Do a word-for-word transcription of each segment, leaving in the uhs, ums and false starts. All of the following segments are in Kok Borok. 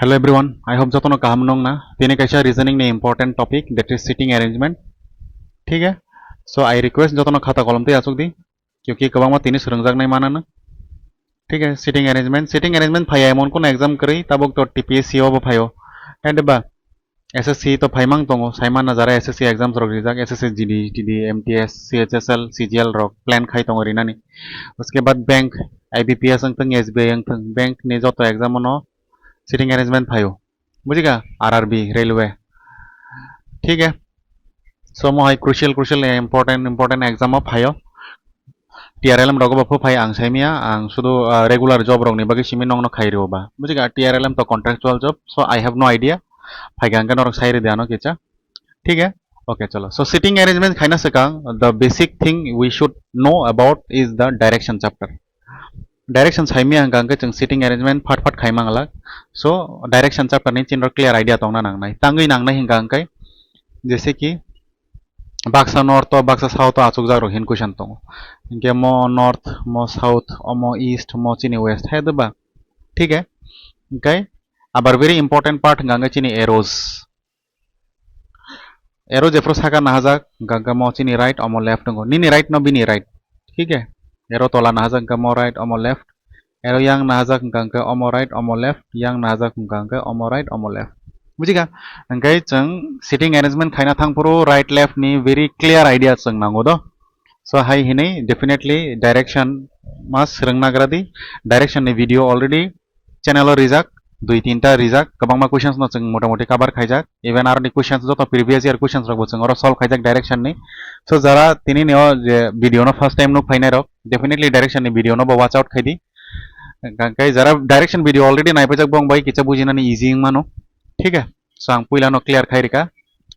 Hello everyone, I hope jotono kaham nongna. Tini kaisa reasoning ni important topic, that is seating arrangement. Thik hai? So I request jotono khata kolom tei achuk di. Kyunki kwbangma tini swrwngjaknai manano. Thik hai, seating arrangement. Seating arrangement phaiya emon kono exam kwrwi, tabuk to T P S C o bo phaio. Hai de ba? S S C to phaimang tongo, saimana jara S S C exams rok rijak, S S C G D, T D, M T S, C H S L, C G L rok plan khai tongo rinani. Uske bad bank, I B P S wngthung, S B I wngthung, bank ni joto exam no seating arrangement phaio. Bujikha? R R B, railway. Thik hai? So mo hai crucial, crucial, important, important exam o phaio. T R L M rogo bo phai ang saimia, ang sudu, ah, regular job rokni bagwi simi nongno khai rio ba. Bujikha? T R L M to contractual job, so I have no idea. Phai hwnkhe norok sai ridi ano kicha. Thik hai? Okay, chalo. So seating arrangement khaina swkang, the basic thing we should know about is the direction chapter. Direction saimia hwnkha hwnkhe chwng seating arrangement phat phat khai manglak. So direction chapter ni chini clear idea tongna nangnai. Tangwi nangnai hwnkha hwnkhe, jese ki baksa north o, baksa south o achukjak rok hin question tongo. Hinkhe mo north, mo south, omo east, mo chini west, hai de ba? Thik hai? Hinkhe abar very important part hwnkha hwnkhe chini arrows. Arrow jephru saka nahajak, hwnkha hwnkhe mo chini right, omo left wngo. Nini right no bini right. Thik hai? Arrow tola nahajak, hwnkha mo right, omo left. Arrow yang nahajak, hwnkha hwnkhe omo right, omo left. Yang nahajak, hwnkha hwnkhe omo right, omo left. Bujikha? Hwnkhe chwng seating arrangement khaina thangphuru right left ni very clear idea chwng nango do. So hai hinwi definitely direction ma swrwng nagra di. Direction ni video already channel o rijak, dui tinta rijak, kwbangma questions no chwng motamoti cover khaijak. Even aroni questions joto previous year questions rok bo chwng oro solve khaijak direction ni. So jara tini ni o je video no first time nuk phainai rok, definitely direction ni video no bo watch out khai di. Hwnkhe jara direction video already naipaijak, bong bai kisa bujinani easy wng mano. Thik hai? So ang puila no clear khai rikha,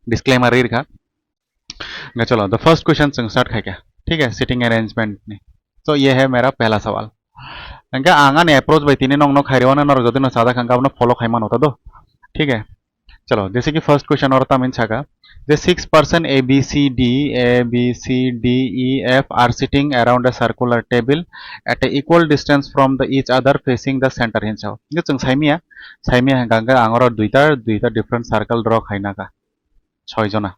disclaimer ri rikha. Hwnkhe chalo, the first question chwng start khaikha. Thik hai? Seating arrangement ni. So ye hai mera pehla sawal. Hwnkhe ang ani approach bai tini nongno khairwi ano norok jodi no sajak hwnkhe abono follow khai mano ta do. Thik hai? Chalo, jese ki first question oro tamo hin saka je six person A B C D, A B C D E F are sitting around a circular table at a equal distance from the each other facing the center hin sao. Hwnkhe chwng saimia, saimia hwnkha hwnkhe ang oro duita, duita different circle draw khaina kha. Soi jona.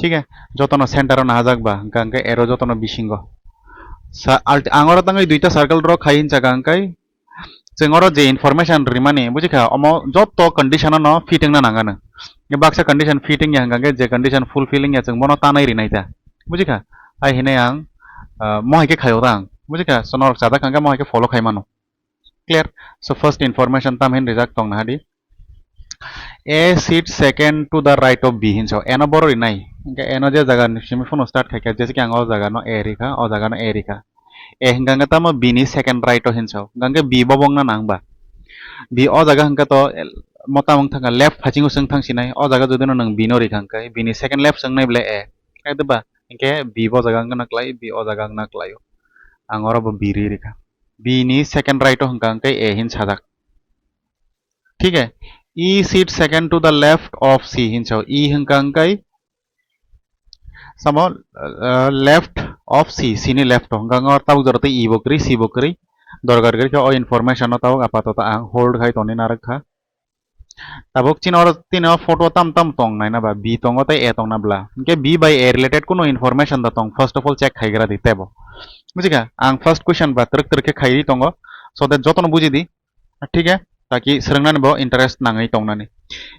Thik hai? Jotono center o nahajak ba, hwnkha hwnkhe arrow jotono bisingo. Sa-, alt-, ang oro tangwi duita circle draw khai hinsa kha hwnkhe, chwng oro je information rimani, bujikha, omo joto condition no fit wngna nangano. Baksa condition fit wngya hwnkha hwnkhe je condition fulfill wngya chwng bono tanai rinai ta. Bujikha? Hai hinwi ang, ah, mo hai khe khaio ta ang. Bujikha? So norok sajak hwnkha hwnkhe mo hai khe follow khai mano. Clear? So first information tam hin rijak tong nahadi. A seat second to the right of B hin sao. A no boro rinai. Hwnkhe A no je jaga ni simi phano start khaikha, jese ki ang o jaga no A rikha, o jaga no A rikha. A hwnkha hwnkhe tamo B ni second right o hin sao. Hwnkha hwnkhe B bo bongna nang ba. B o jaga hwnkha to el-, mota wng thangkha left phaiching o chwng thang sinai. O jaga jodi no nwng B no rikha hwnkhe B ni second left chwng nai ble A. Khe de ba? Hwnkhe B bo jaga wngna klai, B o jaga wngna klai o. Ang oro bo B ri rikha. B ni second right o hwnkha hwnkhe A hin sajak. Thik hai? E seat second to the left of C hin sao. E hwnkha hwnkhe samo, uh, left of C, C ni left o hwnkha hwnkhe tabuk jora tei E bo kwrwi, C bo kwrwi. Dorkar kwrwi khe o information no tabuk apatoto ang hold khai tongwi narwk kha. Tabuk chini oro tini o photo tam tam tong naina ba, B tongo tei A tongna bla. Hwnkhe B bai A related kunu information da tong, first of all check khaigra di tebo. Bujikha? Ang first question ba twrwk twrwk khe khaiwi tongo. So that jotono buji di. Thik hai? Taki swrwngnani bo interest nangwi tongnani.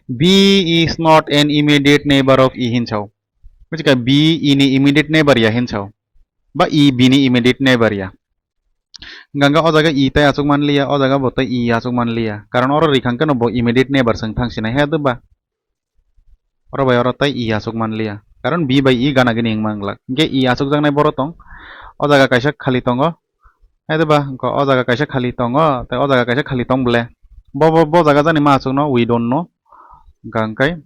B is not an immediate neighbor of E hin sao. Bujikha? B E ni immediate neighbor ya hin sao. Ba E B ni immediate neighbor ya. Hwnkha hwnkhe o jaga E tei achuk manliya, o jaga bo tei E achuk manliya. Karon oro rikha hwnkhe no bo immediate neighbor chwng thang sinai, he de ba? Oro bai oro tei E achuk manliya. Karon B bai E gana gini wng manglak. Hwnkhe E achukjaknai boro tong. O jaga kaisa khali tongo. Hai de ba? Hwnkhe o jaga kaisa khali tongo, tei o jaga kaisa khali tong ble. Bo, bo, bo jaga jani ma achukno, we don't know. Hwnkha hwnkhe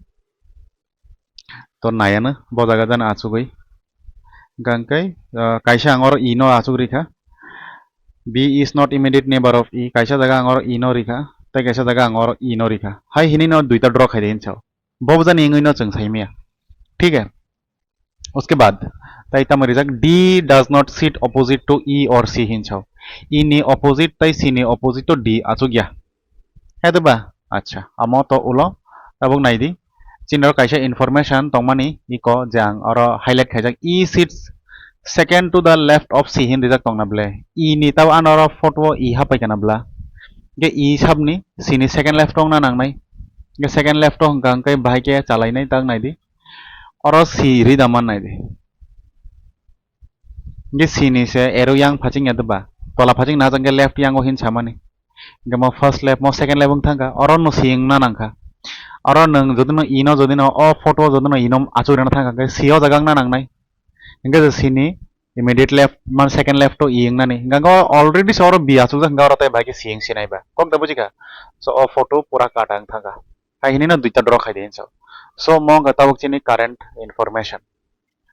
to naiano bo jaga jani achugwi. Hwnkha hwnkhe, ah, kaisa ang oro E no achuk rikha. B is not immediate neighbor of E. Kaisa jaga ang oro E no rikha, tei kaisa jaga ang oro E no rikha. Hai hinwi no duita draw khaidi hin sao. Bo jani wngwi no chwng saimaya. Thik hai? Uske baad, tai tamo rijak, D does not sit opposite to E or C hin sao. E ni opposite tei C ni opposite to D achukya. Hai de ba? Acha, amo to ulo tabuk nai di. Chini oro kaisa information tongmani iko je ang oro highlight khaijak. E sits second to the left of C hin rijak tongna ble. E ni tabo ano oro photo o E hapai kana bla. Ge E sabni C ni second left ongna nangnai. Ge second left o hwnkha hwnkhe bahai khe chalainai tak nai di. Oro C rida man nai di. Hingke C ni se arrow yang phaching ya deba. Tola phaching na jang ke left yang o hin samani. Hingke mo first left, mo second left wng thangka. Oro no C wngna nangkha. Oro nwng jodi no E no, jodi no o photo o jodi no E no achuk rina thangka, hingke C o jaga wngna nangnai. Hingke je C ni immediate left, man second left o E wngnani. Hingke o already se oro B achukjak, hingke oro tei bai ke C wng sinai ba. Kok da bujikha? So o photo pura kata wng thangka. Hai hinui no duita draw khai di hinsa. So mo wngkha tabuk chini current information.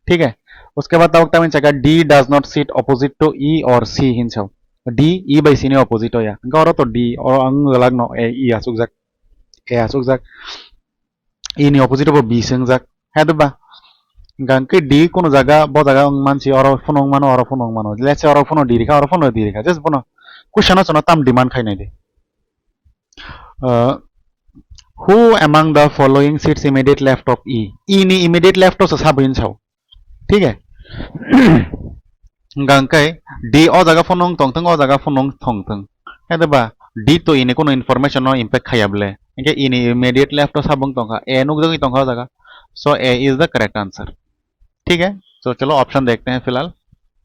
ठीक है, उसके बाद tabuk tamni chakha D does not sit opposite to E or C hinsa. D E bai C ni opposite oya. Hingke oro to D, oro ang lalak no A, E asukjak. A asukjak. E ni opposite bo B se wngjak. Hai de ba? Hingke D kuno jaga, bo jaga wng mansi, oro phano wng mano, oro phano wng mano. Let's say oro phano D rikha, oro phano D rikha. Just bono question o chwngno tam demand khainai di. Uh, who among the following sits immediate left of E? E ni immediate left o se sabo hinsa. ठीक है? Hingke D o jaga phano wng tongthwng, o jaga phano wng tongthwng. Hai de ba? D to E ni kuno information no impact khaya bole. Hingke E ni immediate left o sabo wng tongkha. A nukjagwi tongkha o jaga. So A is the correct answer. ठीक है? So चलो option देखते हैं फिलहाल.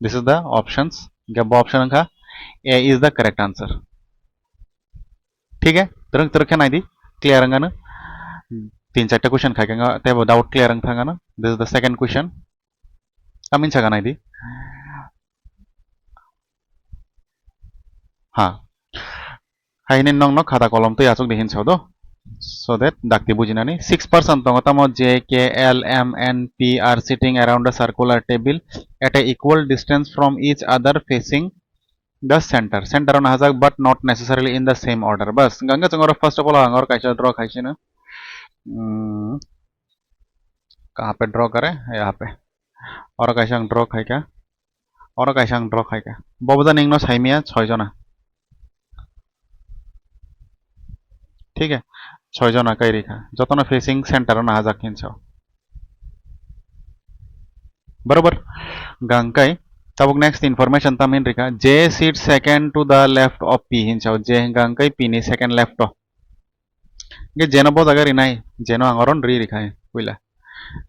This is the options. Hingke bo option wngkha A is the correct answer. ठीक है, twrwk twrwk khe nai di, clear wng ano. Tin charta question khai khe teibo doubt clear wng thang ano. This is the second question. Tamni saka nai di. Ha. Hai hwnwi nokno khata kolom twi achuk di hinsa do. So that dakti bujinani six person tongo, tamo J, K, L, M, N, P are sitting around a circular table at a equal distance from each other facing the center. Center o nahajak, but not necessarily in the same order. Bas, hingke chwng oro first of all ang oro kaisa draw khaisino. Hmm. Kaha pe draw kare? Yaha pe. Oro kaisa ang draw khaika. Oro kaisa ang draw khaika. Bo bwsa ningno saimaya soi jona. ठीक है? Soi jona kai rikha. Jotono facing center o nahajak hinsa. Barabar. Hingke tabuk next information tam hin rikha. J sits second to the left of P hinsa. J hingke P ni second left o. Hingke J no bo jaga rinai. J no ang oro ri rikha puila.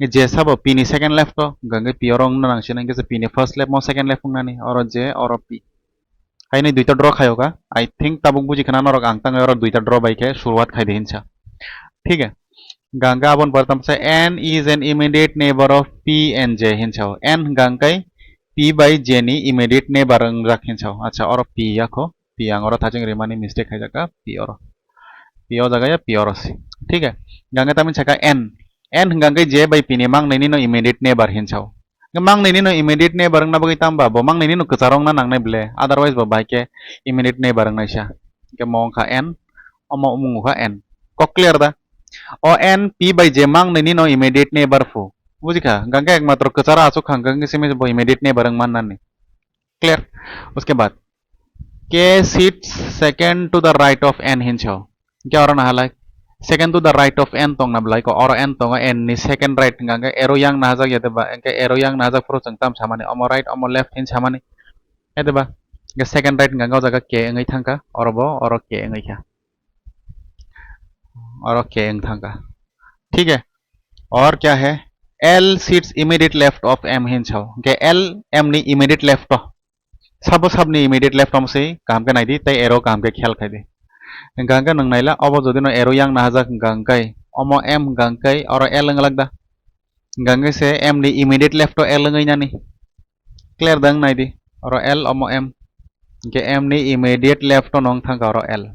Hingke J sabo P ni second left o. Hingke P oro wngna nangsinai. Hingke P ni first left mo second left wngnani. Oro J, oro P. Haini duita draw khayoka. I think tabuk buji khana norok ang tangwi oro duita draw bai khe suruat khai di hinsa. ठीक है. Hingke aboni pore tamo se N is an immediate neighbor of P and J hinsa. N hingke P bai J ni immediate neighbor wngjak hinsa. Acha, oro P yakho. P ang oro thaching rimani mistake khaijak kha. P oro. P o jaga ya, P oro si. ठीक है. Hingke tamni saka N. N hingke J bai P ni mang nini no immediate neighbor hinsa. Hingke mang nini no immediate neighbor wngna bagwi tamba bo mang nini no kwcharo wngna nangnai ble, otherwise bo bahai khe immediate neighbor wngnaisa. Hingke mo wngkha N, omo wngkha N. Kok clear da? O N P bai J mang nini no immediate neighbor phu. Bujikha? Hingke ekmatro kwcharo achuk kha hingke simi bo immediate neighbor wng mannani. Clear? Uske baad K sits second to the right of N hinsa. Hingke oro nahalai second to the right of N tongna belai ko, oro N tongo, N ni second right hingka hingke arrow yang nahajak ya deba, hingke arrow yang nahajak phuru chwng tam samani, omo right, omo left hin samani, ya deba? Hingke second right hingka hingke o jaga K wngwi thangkha, oro bo oro K wngwi kha, oro K wng thangkha. ठीक है, और क्या है? L sits immediate left of M hinsa, hingke L M ni immediate left o. Sabo sabni immediate left omo se kaham khe nai di, tei arrow kaham khe khel khai di. Hingka hingke nwng naila, obo jodi no arrow yang nahajak hingka hingke, omo M hingka hingke, oro L wng lak da. Hingka hingke se M ni immediate left o L wngwi nani. Clear da wng nai di, oro L omo M. Hingke M ni immediate left o nong thangka oro L.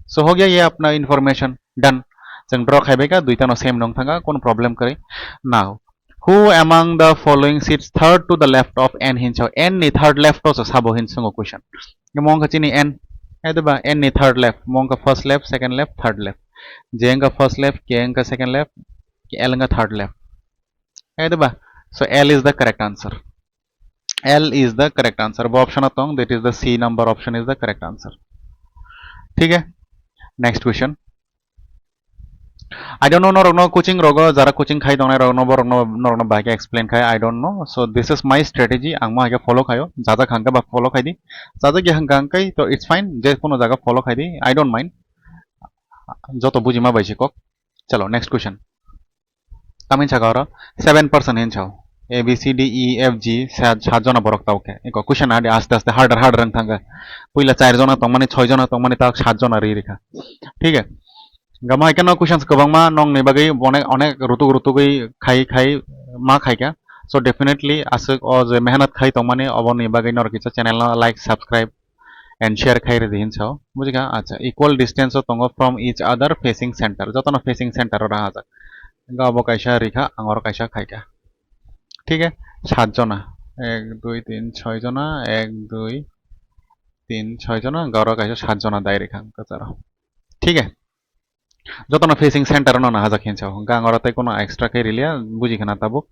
So ho gaya ye apna information. Done. Chwng draw khai bai kha, duita no same nong thangka, kono problem kwrwi. Now, who among the following sits third to the left of N hinsa, N ni third left o se sabo hin swngo question. Mo wngkha chini N, hai de ba, N ni third left, mo wngkha first left, second left, third left. J wngkha first left, K wngkha second left, L wngkha third left. Hai de ba? So L is the correct answer. L is the correct answer. Bo option o tong, that is the C number option is the correct answer. Thik hai? Next question. I don't know, norokno coaching rogo, jara coaching khai tongnai rokno, borokno, norokno bahai khe explain khai, I don't know. So this is my strategy, ang mo hai khe follow khaio, jajak hangkhe ba follow khai di, jajak ya hangkhe to it's fine, je kono jaga follow khai di, I don't mind. Joto bujima bai se kok. Chalo, next question. Tamni saka oro seven person hin sao. A, B, C, D, E, F, G, sat, sat jona borok tao khe. Eko question adi aste aste harder, harder wng thangkha. Puila char jona tongmani, choi jona tongmani, tak sat jona ri rikha. Thik hai? Gama hai kheno questions kwbangma nongni bagwi onek, onek rutuk rutugwi khai, khai ma khaikha. So definitely aswk o je mehnat khai tongmani oboni bagwi norok kisa channel no like, subscribe, and share khai ridi hin sao. Bujikha? Acha, equal distance o tongo from each other facing center. Jotono facing center o rajak. Ga bo kaisa rikha, ang oro kaisa khaikha. Thik hai? Sat jona. Ek, dui, tin, choi jona. Ek, dui, tin, choi jona. Ga oro kaisa sat jona dai rikha ang kwcharo. Thik hai? Jotono facing center no nahajak hin sao. Hwnkhe ang oro tei kono extra khe riliya, buji khana tabuk.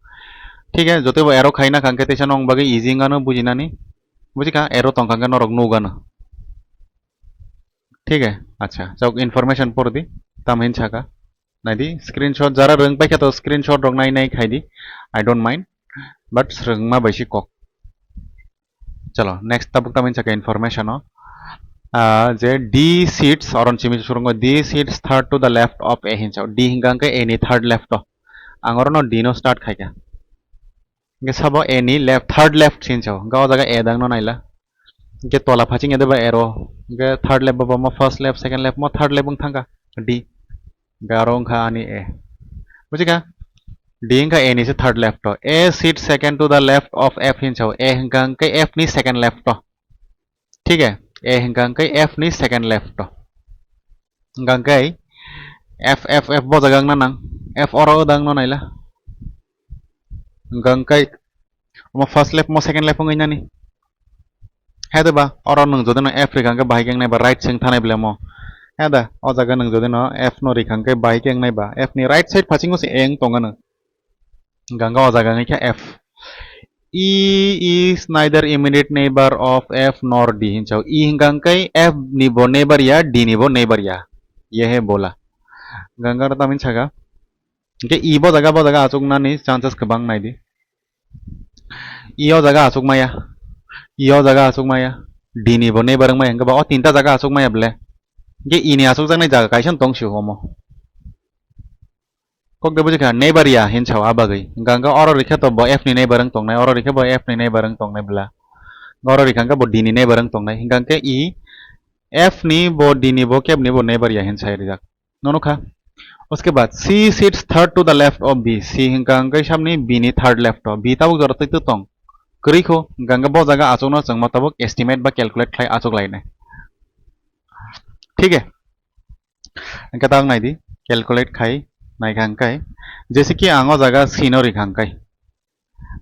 Thik hai, joto bo arrow khaina kha hwnkhe teisa nong bagwi easy wngano bujinani. Bujikha, arrow tongkha hwnkhe norok nugano. Thik hai, acha, chok information por di, tam hin saka. Naidi, screenshot jara rwng paikha to screenshot rok nai nai khai di. I don't mind, but swrwngma bai si kok. Chalo, next tabuk tamni saka information o. Ah, je D sits, oron simi surungo, D sits third to the left of A hin sao. D hingka hingke A ni third left o. Ang orono D no start khaikha. Hingke sabo A ni left, third left hin sao. Hingke o jaga A dang no naila. Hingke tola phaching ede ba arrow. Hingke third left ba mo first left, second left mo third left wng thangkha. D. Hingke aro wngkha ani A. Bujikha? D wngkha A ni se third left o. A sit second to the left of F hin sao. A hingka hingke F ni second left o. Thik hai? A hingka hingke F ni second left o. Hingka hingke F, F, F bo jaga wngna nang. F oro o da wngno naila. Hingka hingke omo first left, mo second left wngwi nani. Hede ba, oro nwng jodi no F rikha hwnkhe bahai khe wngnai ba, right sing thanai bwle mo. Hede, o jaga nwng jodi no F no rikha hwnkhe bahai khe wngnai ba, F ni right side phasingo se A wng tongano. Hingka hwnkhe o jaga wngkha F. E is neither immediate neighbor of F nor D hin sao. E hingka hwnkhe F ni bo neighbor ya, D ni bo neighbor ya. Ye he bola. Hingka hwnkhe aro tamni saka. Hingke E bo jaga, bo jaga achuk nani chances kwbang nai di. E o jaga achuk maya. E o jaga achuk maya. D ni bo neighbor wng maya. Hingke ba o tinta jaga achuk maya bwle. Hingke E ni achuk jaknai jaga kaisa tong si omo. Kok de bujikha neighbor ya hin sao a bagwi. Hingka hingke oro rikhe to bo F ni neighbor wng tongnai, oro rikhe bo F ni neighbor wng tongnai bwla. Oro rikha hingke bo D ni neighbor wng tongnai. Hingka hingke E F ni bo D ni bo keb ni bo neighbor ya hin sai rijak. Nono kha. Uske baad C sits third to the left of B. C hingka hingke samni B ni third left o. B tabuk jora twi tong. Kwrwi kho, hingka hingke bo jaga achukno chwngma tabuk estimate ba calculate khlai achuk lainai. Thik hai? Hingke tak nai di, calculate khai nai kha hingke. Jese ki ang o jaga C no rikha hingke.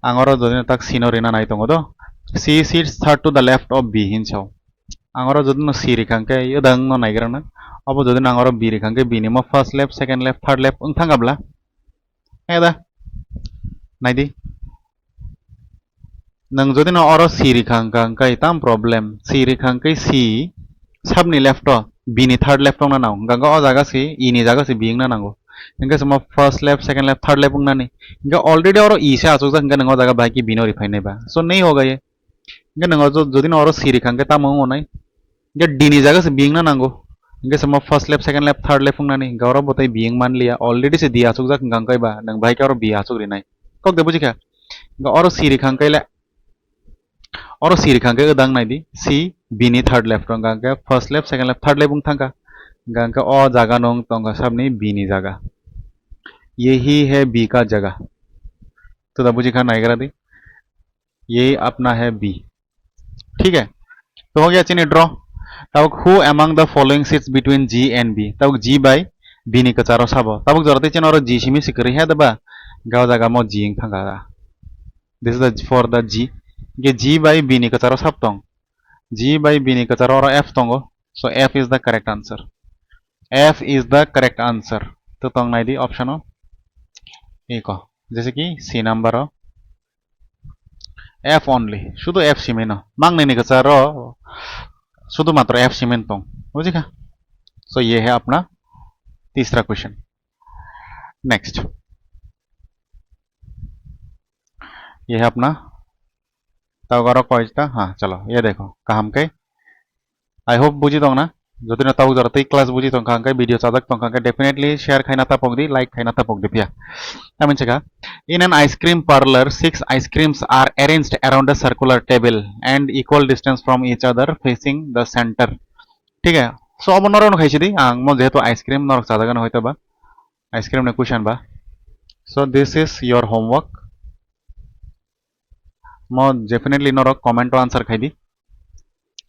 Ang oro jodi no tak C no rina nai tongo do. C sits third to the left of B hin sao. Ang oro jodi no C rikha hingke, yodang no naigra na. Obo jodi no ang oro B rikha hingke, B ni mo first left, second left, third left wng thang abla. Eda. Nai di. Nwng jodi no oro C rikha hingka hingke tam problem. C rikha hingke C sabni left o, B ni third left wngna nango. Hingka hingke o jaga se E ni jaga se B wngna nango. Hingke se mo first left, second left, third left wngnani. Hingke already oro E se achukjak hingke nwng o jaga bai khe B no riphai nai ba. So nei hoga ye. Hingke nwng o jo-, jodi no oro C rikha hingke tamo wngo nai. Hingke D ni jaga se B wngna nango. Hingke se mo first left, second left, third left wngnani. Hingke oro bo tei B wng manliya. Already se D achukjak hingka hingke ba nwng bai khe oro B achuk rinai. Kok de bujikha? Hingke oro C rikha hingke le Oro C rikha hingke wdang nai di, C, B ni third left wngkha hingke first left, second left, third left wng thangkha. Hingka hingke o jaga no wng tongkha sabni B ni jaga. Yehi hai B ka jaga. Toda bujikha naigra di. Yehi apna hai B. Thik hai? To ho gaya chini draw. Tabuk who among the following sits between G and B? Tabuk G bai B ni kwcharo sabo. Tabuk jora tei chini oro G simi si kwrwi hai da ba? Hingke o jaga mo G wng thangkha. This is the, for the G. Hingke G bai B ni kwcharo sab tong. G bai B ni kwcharo oro F tongo. So F is the correct answer. F is the correct answer. To tong nai di option o. Eko. Jese ki C number o. F only, sudu F simi no. Mang nini kwcharo sudu matro F simi tong. Bujikha? So ye hai apna tisra question. Next. Ye hai apna. Tau garo koi ta? Ha, chalo. Ye dekho. Kaham ke. I hope buji tong na. Jodi no tabuk jora tei class buji tong kha hwnkhe, video chajak tong kha hwnkhe, definitely share khaina tapok di, like khaina tapok di phiya. Tamni sakha, in an ice cream parlor, six ice creams are arranged around a circular table and equal distance from each other facing the center. Thik hai? So, obo norok no khaisi di, ang mo jehetu ice cream norok chajak ano hoito ba. Ice cream ni question ba. So, this is your homework. Mo definitely norok comment o answer khai di.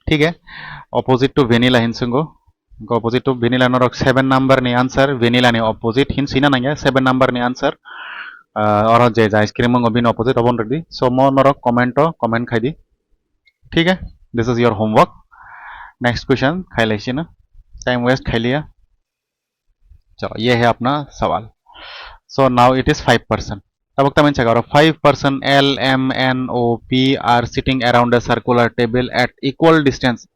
Thik hai? Opposite to vanilla hin swngo. Opposite to vanilla norok seven number ni answer, vanilla ni opposite hin sina nangya, seven number ni answer. Ah, oro je ja ice cream wngo bini opposite obo rwdi. So mo norok comment o comment khai di. Thik hai? This is your homework. Next question khai lai sino. Time waste khai liya. Chalo, ye hai apna sawal. So now it is five person. Tabuk tamni sakha oro five person L, M, N, O, P are sitting around a circular table at equal distance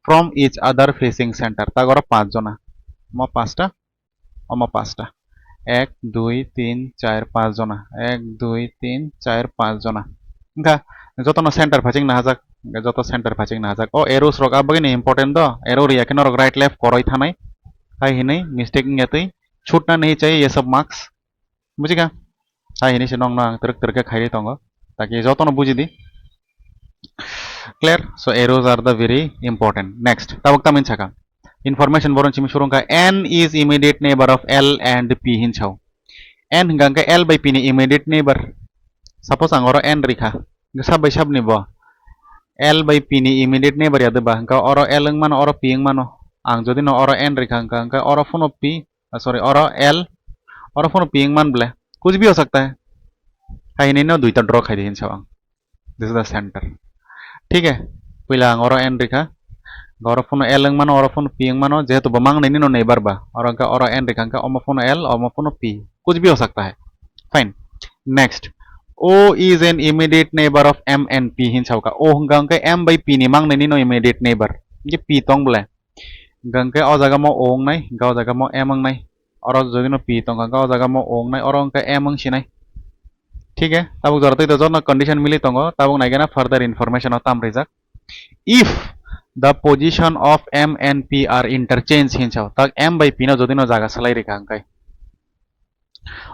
from each other facing center. Tagoro panch jona. Mo panchta, omo panchta. Ek, dui, tin, char, panch jona. Ek, dui, tin, char, panch jona. Wngkha, jotono center phaching nahajak, joto center phaching nahajak. O arrows rok abagini important do, arrow riya khe norok right left koroi thanai. Hai hinwi mistake wngya twi. Chhutna nahi chahiye ye sab marks. Bujikha? Hai hinwi se nokno ang twrwk twrwk khe khairi tongo. Taki jotono buji di. Clear? So arrows are the very important. Next, tabuk tamni sakha. Information borok simi surungkha, N is immediate neighbor of L and P hin sao. N hwnkha hwnkhe L bai P ni immediate neighbor. Suppose ang oro N rikha, hwnkhe sab bai sabni bo L bai P ni immediate neighbor ya de ba, hwnkhe oro L wng mano, oro P wng mano. Ang jodi no oro N rikha, hwnkha hwnkhe oro phano P, ah, sorry, oro L, oro phano P wng man ble. Kuch bhi ho sakta hai. Hai hinwi no duita draw khai di hin sao ang. This is the center. Thik hai? Puila ang oro N rikha. Oro phano L wng mano, oro phano P wng mano, jehetu bo mang nini no neighbor ba. Oro hwnkhe oro N rikha hwnkhe omo phano L, omo phano P. Kuch bhi ho sakta hai. Fine. Next. O is an immediate neighbor of M and P hin sao kha. O hwnkha hwnkhe M bai P ni mang nini no immediate neighbor. Hwnkhe P tong ble. Hwnkha hwnkhe o jaga mo O wngnai, hwnkha o jaga mo M wngnai. Oro jodi no P tongkha, hwnkha o jaga mo O wngnai, oro hwnkha M wngsinai. Thik hai? Tabuk jora twi to jotono condition mili tongo, tabuk naigena further information o tam rijak. If the position of M and P are interchange hin sao, tak M bai P no jodi no jaga swlai rikha hwnkhe.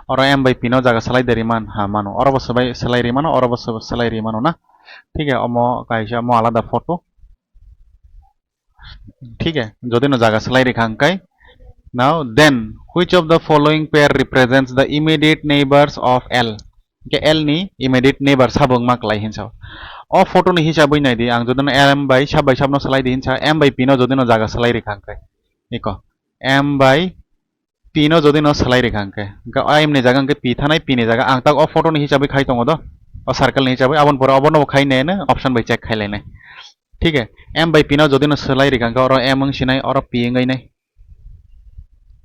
Oro M bai P no jaga swlai de riman, ha, mano. Oro bo swbai swlai rimano, oro bo swbai swlai rimano na. Thik hai, omo kaisa mo alada photo. Thik hai, jodi no jaga swlai rikha hwnkhe. Now then, which of the following pair represents the immediate neighbors of L? Hwnkhe L ni immediate neighbor sabo wngma kwlai hin sao. O photo ni hisabwi nai di, ang jodi no M bai sab bai sab no swlai di hin sa, M bai P no jodi no jaga swlai rikha hwnkhe. Iko, M bai P no jodi no swlai rikha hwnkhe, hwnkhe o M ni jaga hwnkhe P thanai, P ni jaga ang tak o photo ni hisabwi khai tongo do, o circle ni hisabwi, aboni pore obono bo khai nai, option bai check khai lai nai. Thik hai? M bai P no jodi no swlai rikha hwnkhe oro M wngsinai, oro P wngwi nai.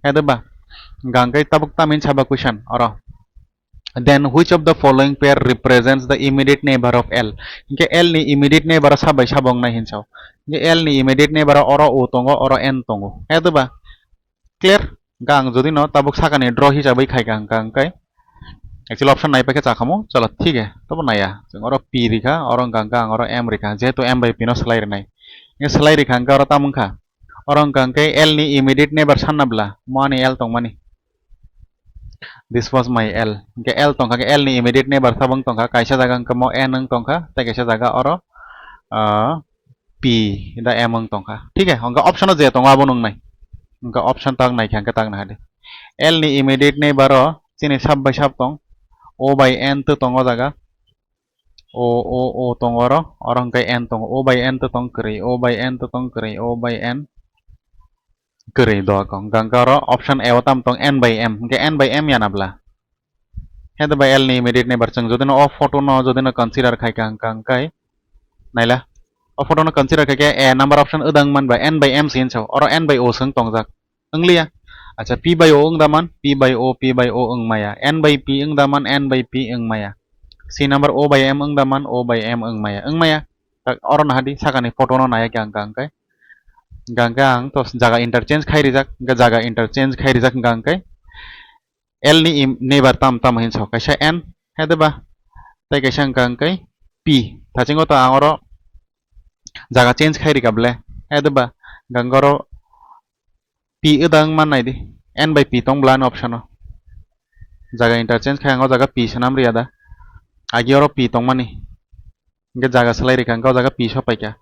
Ede ba? Hwnkhe tabuk tamni saba question oro. Then which of the following pair represents the immediate neighbor of L? Hwnkhe L ni immediate neighbor o sab bai sabo wngnai hin sao. Hwnkhe L ni immediate neighbor o oro O tongo, oro N tongo. Ede ba? Clear? Hwnkhe ang jodi no tabuk sakani draw hisabwi khaikha hwnkha hwnkhe actually option naipaikhe chakhamu, chalo thik hai, tobo naiya. Chwng oro P rikha, oro hwnkha hwnkhe ang oro M rikha, jehetu M bai P no swlai rinai. Hwnkhe swlai rikha hwnkhe oro tamo wngkha? Oro hwnkha hwnkhe L ni immediate neighbor sanna bwla, mo ani L tongmani. This was my L. Hwnkhe L tongkha, L ni immediate neighbor sabo wng tongkha, kaisa jaga hwnkhe mo N wng tongkha, tei kaisa jaga oro, ah, P da M wng tongkha. Thik hai? Hwnkhe option o je tongo abo nung nai. Hwnkhe option tak nai khe hwnkhe tak nai hadi. L ni immediate neighbor o chini sab bai sab tong. O bai N to tongo jaga. O, O, O tongo oro. Oro hwnkhe N tongo. O bai N to tong kwrwi. O bai N to tong kwrwi. O bai N kwrwi do kong. Hwnkhe oro option A o tam tong N bai M. Hwnkhe N bai M yana bwla. Hede bai L ni immediate neighbor chwng jodi no o photo no jodi no consider khai kha hwnkha hwnkhe naila. O photo no consider khai khe A number option wdang man ba N by M se hin sao. Oro N by O se wng tongjak. Wngliya. Acha, P by O wng da man, P by O, P by O wng maya. N by P wng da man, N by P wng maya. C number O by M wng da man, O by M wng maya, wng maya. Tak oro naha di, sakani photo no naya khe ang hwnkha hwnkhe. Hwnkha hwnkhe ang to jaga interchange khai rijak, hwnkhe jaga interchange khai rijak hwnkha hwnkhe L ni im-, neighbor tam tam hinsa, kaisa N, hai de ba? Tei kaisa hwnkha hwnkhe P. Thachingo to ang oro jaga change khai rika ble, hai de ba? Hwnkha hwnkhe oro P wdang man nai di. N by P tong bla ni option o. Jaga interchange khai ang o jaga P swnam riya da. Agi oro P tongmani. Hingke jaga slai rikha, hingke o jaga P sopaikha.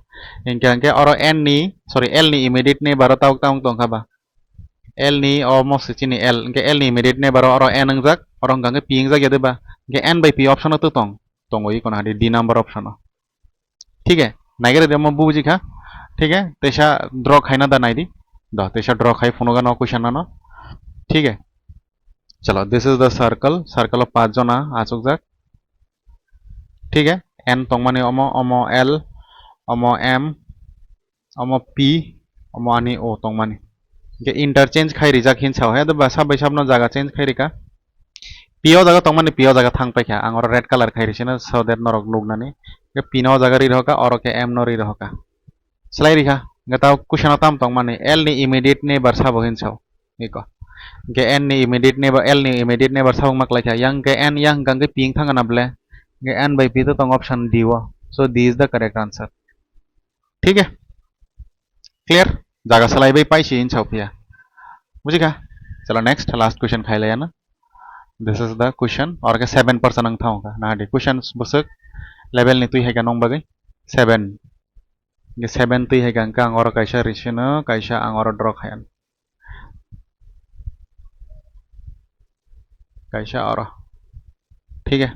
Hingke, hingke oro N ni, sorry, L ni immediate neighbor o tabuk tabuk tongkha ba. L ni o mostly chini L, hingke L ni immediate neighbor o oro N wngjak, oro hingka hingke P wngjak ya de ba. Hingke N by P option o to tong, tongo iko na di D number option o. Thik hai, naigere de mo bujikha. Thik hai, teisa draw khaina da naidi. Do, teisa draw khai phunuga no question ano. Thik hai. Chalo, this is the circle. Circle o pach jona achukjak. Thik hai, N tongmani omo, omo L, omo M, omo P, omo ani O tongmani. Hingke interchange khai rijak hinsa o, he, ba sab bai sabno jaga change khai rika. P o jaga tongmani, P o jaga thang paikha. Ang oro red color khai risino, so that norok nuknani. Hingke P no o jaga ri rohoka, oro khe M no ri rohoka. Slai rikha, hingke tao question o tam tongmani, L ni immediate neighbor sabo hinsa o. Iko. Hingke N ni immediate neighbor, L ni immediate neighbor sabo ma klaikha. Yang hingke N yang hingka hingke P wng thangna ble. Hingke N by P to tong option D o. So D is the correct answer. Thik hai? Clear? Jaga salai bai paisi hinsa phiya. Bujikha? Chalo next, last question khailai ano. This is the question. Oro khe seven percent ang thangkha. Nahadi question bwswk level ni twi hai kha nong bagwi seven. Hingke seven twi hai kha hingke ang oro kaisa risino, kaisa ang oro draw khayan. Kaisa oro. Thik hai?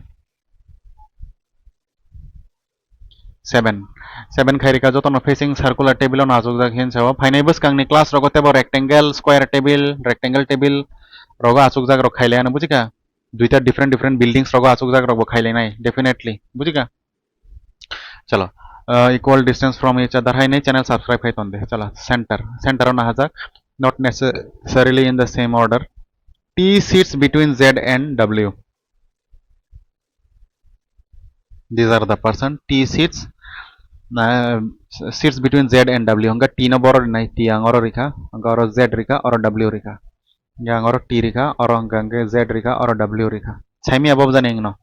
Seven. Seven khairika jotono facing circular table ono achukjak hinsa o. Phainai bwskangni class rogo tebo rectangle, square table, rectangle table rogo achukjak rok khailai ano, bujikha? Duita different different buildings rogo achukjak rokbo khailainai, definitely, bujikha? Chalo, uh, equal distance from each other hai nei channel subscribe khai tonde. Chalo, center, center ono hajak, not necessarily in the same order. T sits between Z and W. These are the person. T sits, uh, sits between Z and W. Hingke T no boro rinai, T ang oro rikha, hingke oro Z rikha, oro W rikha. Hingke ang oro T rikha, oro hingke hingke Z rikha, oro W rikha. Saimi abo bwjani wngno.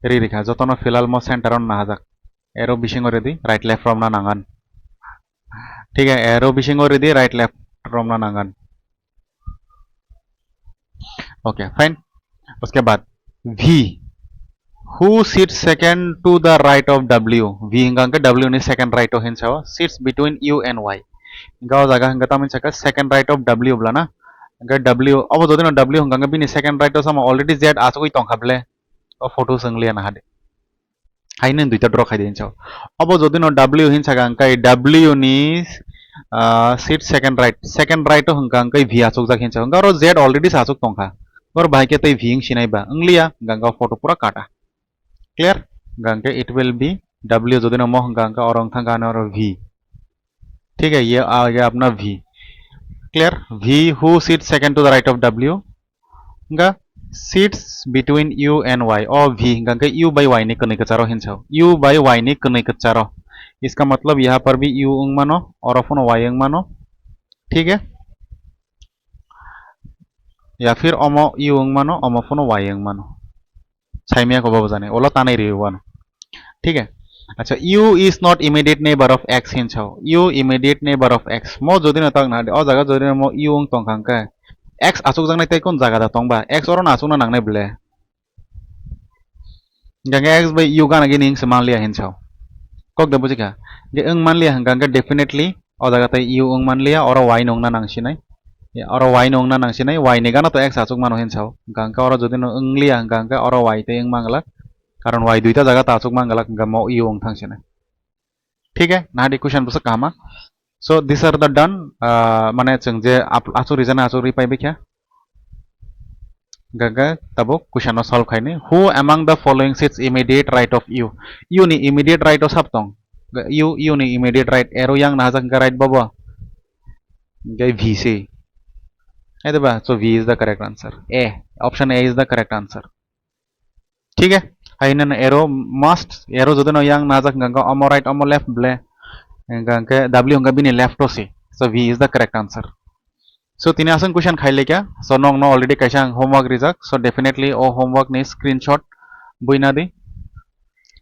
Ri rikha, jotono filal mo center o nahajak. Arrow bisingo ridi, right left romna nangan. Thik hai, arrow bisingo ridi, right left romna nangan. Okay, fine. Uske baad V. Who sits second to the right of W? V hingka hingke W ni second right o hinsa o. Sits between U and Y. Hingke o jaga hingke tamo hinsa khe second right of W bwlana. Hingke W, obo jodi no W hingka hingke bini second right o sama already Z achugwi tongkha ble. O photo se wng liya nahadi. Haino duita draw khai di hinsa o. Obo jodi no W hinsa kha hingke W ni, ah, seat second right, second right o hingka hingke V achukjak hinsa o. Hingke oro Z already se achuk tongkha. Oro bahai khe tei V wng sinai ba wng liya, hingka hingke o photo pura kata. Clear? Hingka hingke it will be W jodi no mo hingka hingke oro wng thangkha ano oro V. Thik hai, ye aa gaya apna V. Clear? V, who sits second to the right of W? Hingka sits between U and Y. O V hingka hingke U bai Y ni kwnwi kwcharo hinsa o. U bai Y ni kwnwi kwcharo. Iska matlab yaha par bhi U wng mano, oro phano Y wng mano. Thik hai? Ya phir omo U wng mano, omo phano Y wng mano. Saimya ko babo jani, olo tanai ri wano. Thik hai? Acha, U is not immediate neighbor of X hinsa o. U immediate neighbor of X. Mo jodi no tak na, o jaga jodi no mo U wng tong kha hingke. X achukjaknai tei kun jaga da tong ba? X oro no achukna nangnai ble. Hingke X bai U gana gini wng se manliya hinsa o. Kok de bujikha? Hingke wng manliya hingka hingke definitely o jaga tei U wng manliya, oro Y no wngna nangsinai. Ya, oro Y no wngna nangsinai, Y ni gana to X achuk mano hinsa o. Hingka hingke oro jodi no wng liya hingka hingke oro Y tei wng manglak. Karon Y duita jaga ta achuk manglak hingka mo U wng thangsinai. Thik hai, nahadi question bwswk kahama. So these are the done, ah, mane chwng je ap-, achuk rijana achuk ri pai bikha. Gaga tabuk question no solve khaini. Who among the following sits immediate right of U? U ni immediate right o sab tong. Ga-, U, U ni immediate right, arrow yang nahajak hingke right bobo. Hingke V C. Hai diba? So V is the correct answer. A. Option A is the correct answer. Thik hai nang arrow must, arrow jodi no yang najak hwnkha omo right omo left ble, hwnkha khe W hwnkha bini left o si. So B is the correct answer. So tini aswk question khai lekha. So nong no already kaisa ang homework rijak. So definitely o homework ni screenshot buina di.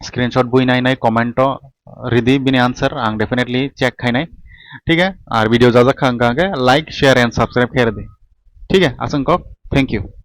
Screenshot buinai nai comment o ridi bini answer ang definitely check khainai. Thik hai? Ar video jajak kha hwnkha khe like, share and subscribe khairdi. Thik hai? Aswk kok. Thank you.